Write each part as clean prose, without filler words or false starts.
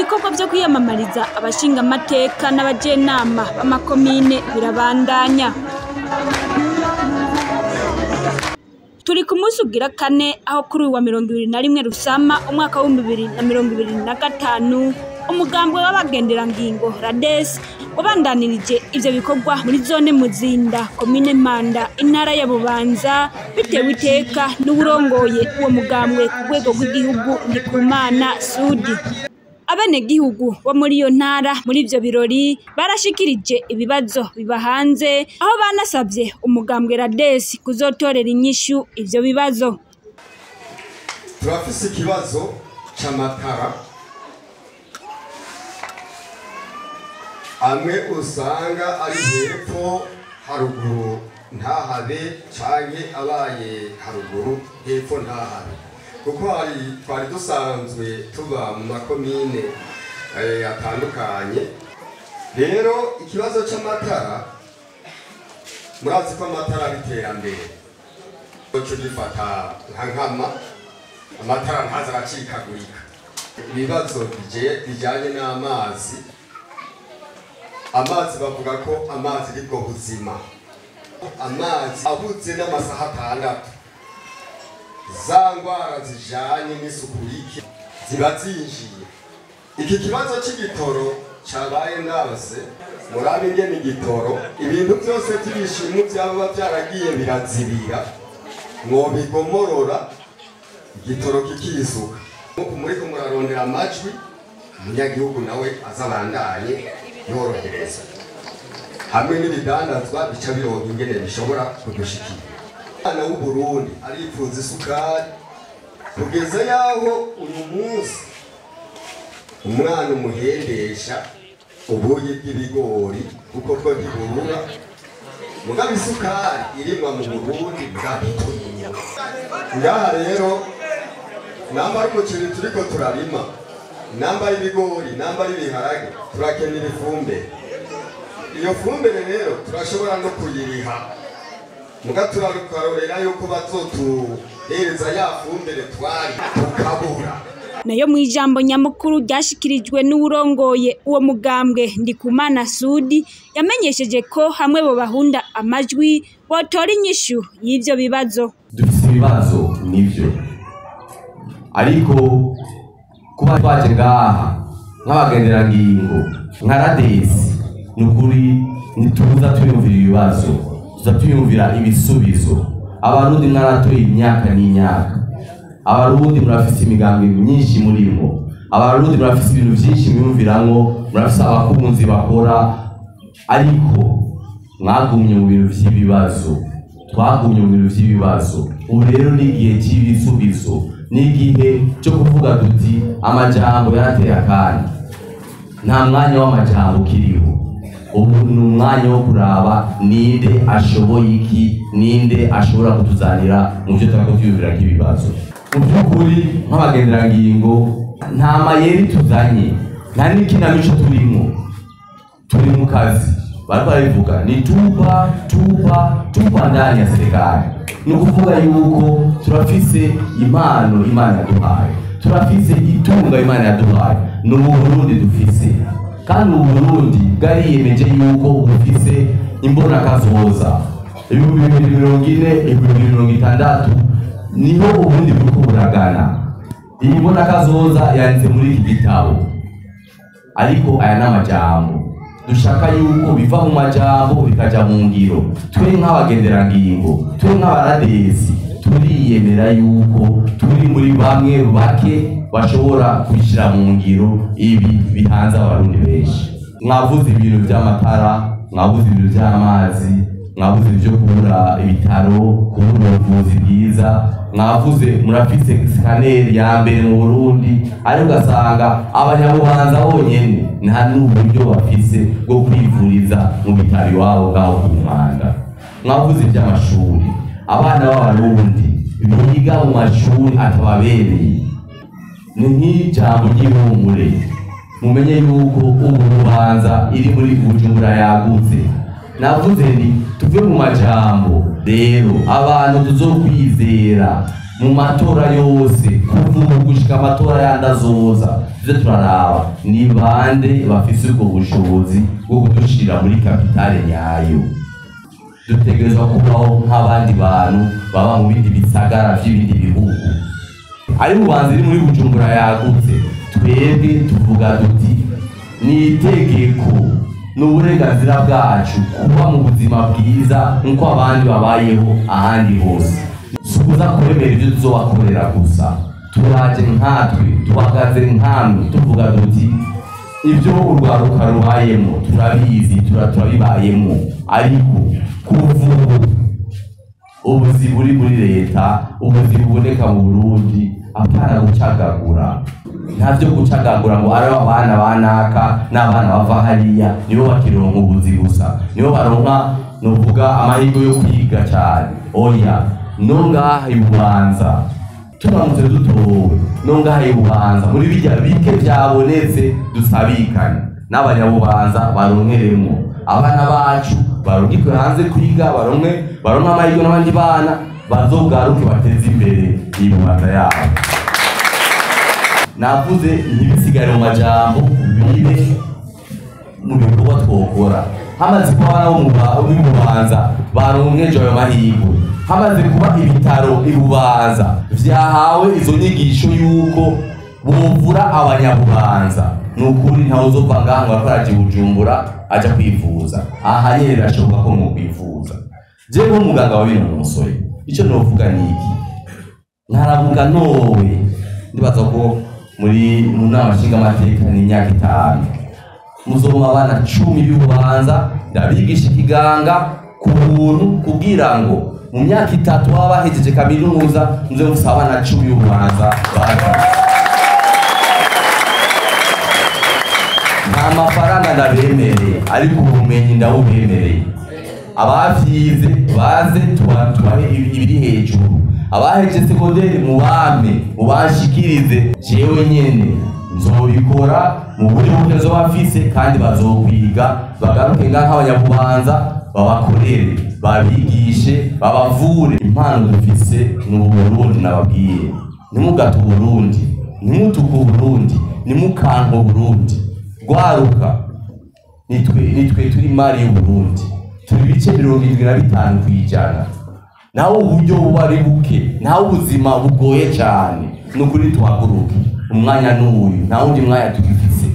Ibikorwa vyo kwiyamamariza abashingamateka n'abajenama b'amakomine birabandanya. Turi ku munsi ugira kane, aho kuri uyu wa 21 Rusama umwaka wa 2025, umugambwe w'abagenderangingo Rades wabandanirije ivyo bikorwa muri zone Muzinda, komine Mpanda, intara ya Bubanza, bitewe iteka n'uwurongoye uwo mugambwe ku rwego rw'igihugu, Ndikumana Sudi. Abenegihugu bo muri iyo ntara muri ivyo birori barashikirije ibibazo bibahanze, aho banasavye umugambwe Rades kuzotorera inyishu ivyo bibazo. Turafise ikibazo c'amatara amwe usanga ari hepfo, haruguru ntahabe, canke abaye haruguru, hepfo ntahabe, kuko hari twari dusanzwe tuba mu makomine atandukanye. Rero ikibazo c'amatara, murazi ko amatara ari iterambere, co gifata nka nkama, amatara ntaza aracikagurika. Ibibazo bijanye n'amazi, amazi bavuga ko amazi aribwo buzima. Amazi abuze n'amasaha 6, za ngwara zijanye n'isuku rike ziba zinjiye. Iki kibazo c'igitoro cabaye ndanse, murabe ingene igitoro, ibintu byose by'ibishimu byaba byaragiye birazibira, mwobigomorora igitoro kikisuka. Nkuko muriko murarondera amajwi, umunyagihugu nawe azabandanye yorohereza hamwe n'ibidandazwa bica bironka ingene bishobora kudushikira. Umwana w'Uburundi aripfuza isukari, kugeza yaho uyu munsi umwana umuhendesha ubuyi bw'ibigori, kuko bwo ntiburura, mugabo isukari irimwa mu Burundi bwabituye ngaha. Rero namba ari umuceri turiko turarima, namba ari ibigori, namba ari ibiharage, turakenera ifumbire. Iyo fumbire rero turashobora no kuyiriha, muga turakarorera yuko bazotuhereza ya fumbire twari tukabura. Nayo mu ijambo nyamukuru ryashikirijwe n'uwurongoye uwo mugambwe, Ndikumana Sudi, yamenyesheje ko hamwe bo bahunda amajwi botora inyishu y'ivyo bibazo. Dufise ibibazo nivyo, ariko kuba twaje ngaha nk'abagenderangingo nka Radesi, ni ukuri ntituza tuyumvira ibibazo, tuza tuyumvira ibisubizo. Abarundi mwaratoye imyaka n'imyaka, Abarundi murafise imigambi myinshi murimo, Abarundi murafise ibintu vyinshi mwiyumviramwo, murafise abakunzi bakora, ariko mwagumye mu bintu vy'ibibazo, twagumye mu bintu vy'ibibazo. Ubu rero ni igihe cy'ibisubizo, ni igihe cyo kuvuga tuti amajambo yarateye akanya, nta mwanya w'amajambo ukiriho. Ubu ni umwanya wo kuraba ninde ashoboye iki, ninde ashobora kutuzanira mu byo turako twiyumvira nk'ibibazo. Mu by'ukuri nk'abagenderangingo nta mayeri tuzanye, nta n'ikinamico turimo, turi mu kazi. Bariko barabivuga ni tupa tupa tupa ndani ya serikali. Ni ukuvuga yuko turafise impano Imana yaduhaye, turafise itunga Imana yaduhaye, ni Uburundi dufise, kandi Uburundi bwariyemeje yuko bufise imbonakazoza 2040, 2060, niho Uburundi buriko buragana. Iyi mbonakazoza yanditse muri iki gitabo, ariko aya ni amajambo. Dushaka yuko biva mu majambo bikaja mu ngiro. Twe nk'abagenderangingo, twe nk'abaradesi, turiyemera yuko turi muri bamwe bake bashobora kubishyira mu ngiro ibi bihanze Abarundi benshi. Mwavuze ibintu by'amatara, mwavuze ibintu by'amazi, mwavuze ibyo kubura ibitaro, kubura ubuvuzi bwiza, mwavuze murafise scanner ya mbere mu Burundi, ariko ugasanga abanyabubanza bonyene nta n'uburyo bafise bwo kwivuriza mu bitaro iwabo ngaho ku Mpanda. Mwavuze iby'amashuri, abana b'Abarundi biga mu mashuri atababereye. Ni nk'ijambo ry'ihumure, mumenye yuko ubu Bubanza iri muri Bujumbura yagutse. Navuze nti tuve mu majambo rero, abantu tuzokwizera. Mu matora yose kuva ubu gushika amatora yandazoza, tuze turaraba ni bande bafise ubwo bushobozi bwo kudushira muri kapitale nyayo. Dutegerezwa kubaho nk'abandi bantu baba mu bindi bisagara vy'ibindi bihugu. Ari Bubanza iri muri Bujumbura yagutse, twebwe tuvuga duti ni itegeko n'uburenganzira bwacu kuba mu buzima bwiza nk'uko abandi babayeho ahandi hose. Sukuza kuremera ibyo tuzobakorera gusa, turaje nkatwe, tuhagaze nkamwe, tuvuga duti ibyo urwaruka rubayemo turabizi, turabibayemo, ariko kuva ubu ubuzi buri muri leta, ubuzi buboneka mu Burundi, apana gucagagura. Ntavyo gucagagura ngo ari abana banaka n'abana bava hariya nibo bakironka ubuzi gusa, nibo baronka novuga amahirwe yo kwiga cyane. Oya, no ngaha Ibubanza turamutse dutowe, no ngaha Ibubanza muri bijya bike byabonetse dusabikane n'abanyabubanza baronkeremwo abana bacu, barungikwe hanze kwiga, baronke amahirwe n'abandi bana bazogaruke bateze imbere Ibubanza yabo. Navuze ntibisigare mu majambo, bibe mu bikorwa twokora. Hamaze kuba abana b'Ibubanza baronkeje ayo mahirwe, hamaze kuba ibitaro Ibubanza vyahawe izo nyigisho yuko bovura abanyabubanza, ni ukuri ntawe uzova ngaha ngo akora aje Bujumbura aja kwivuza. Aha nyene birashoboka ko mwokwivuza. Jewe nk'umuganga wabinonosoye, ico novuga ni iki: ntaravuga nowe, ndibaza ko muri mu nama nshingamateka ni imyaka 5 muzoma abana 10 b'Ibubanza, ndabigisha ikiganga ku buntu kugira ngo mu myaka 3 baba bahejeje kaminuza, muze mufise abana 10 b'Ibubanza bazi. Nta mafaranga ndabemereye, ariko ubumenyi ndabubemereye. Abavyize baze tubahe ibiri hejuru, abahejeje segonderi mubame mubashikirize, jewe nyene nzobikora mu buryo buke nzoba mfise, kandi bazokwiga bagaruke ngaha nk'abanyabubanza, babakorere, babigishe, babavure. Impano dufise ni Uburundi, nababwiye ntimugate Uburundi, ntimutuke Uburundi, ntimukanke Uburundi. Rwaruka nitwe turi mari y'Uburundi, turi ibice 75%. Naho uburyo buba ari buke, naho ubuzima bugoye cyane, nukuri tuhaguruke. Umwanya n'uyu, nta wundi mwanya tugifise.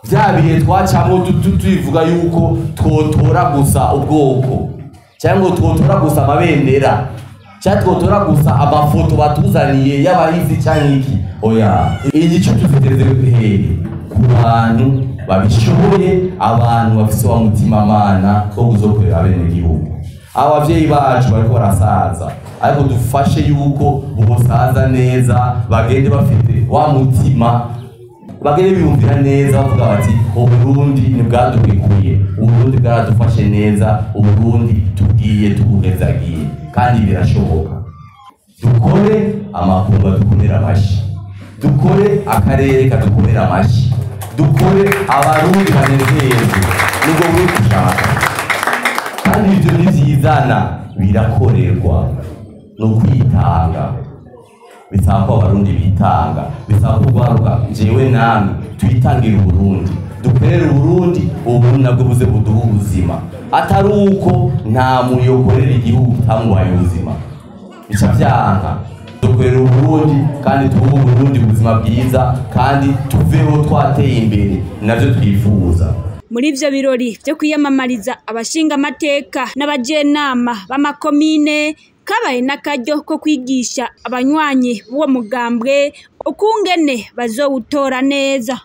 Vya bihe twacamwo tubivuga yuko twotora gusa ubwoko, cyangwa twotora gusa amabendera, cyangwa twotora gusa amafoto batuzaniye y'abahizi cyangwa iki. Oya, igice tuziteze hehe? Ku bantu babishoboye, abantu bafise wa mutima mana wo kuzokorera abenegihugu. Abavyeyi bacu bariko barasaza, ariko dufashe yuko bosaza neza, bagende bafite wa mutima, bagende biyumvira neza, bavuga bati Uburundi ntibwaduhekuye, Uburundi bwaradufashe neza, Uburundi tugiye tubuhezagiye, kandi birashoboka. Dukore amakungu adukomera amashi, dukore akarere kadukomera amashi, dukore abarundi banezerwe, nubwo buri gushaka. Kandi ivyo ntivyizana, birakorerwa no kwitanga. Bisaba ko abarundi bitanga, bisaba ko urwaruka jewe namwe twitangira Uburundi, dukorere Uburundi, Uburundi nabwo buze buduhe ubuzima. Atari uko nta muyokorera igihugu utamuhaye ubuzima, bica vyanka. Dukorere Uburundi kandi tuhe Uburundi ubuzima bwiza, kandi tuveho twateye imbere, navyo twifuza. Muri ivyo birori vyo kwiyamamariza abashinga amateka n'abajenama b'amakomine, kabaye n'akaryo ko kwigisha abanywanyi b'uwo mugambwe ukungene bazowutora neza.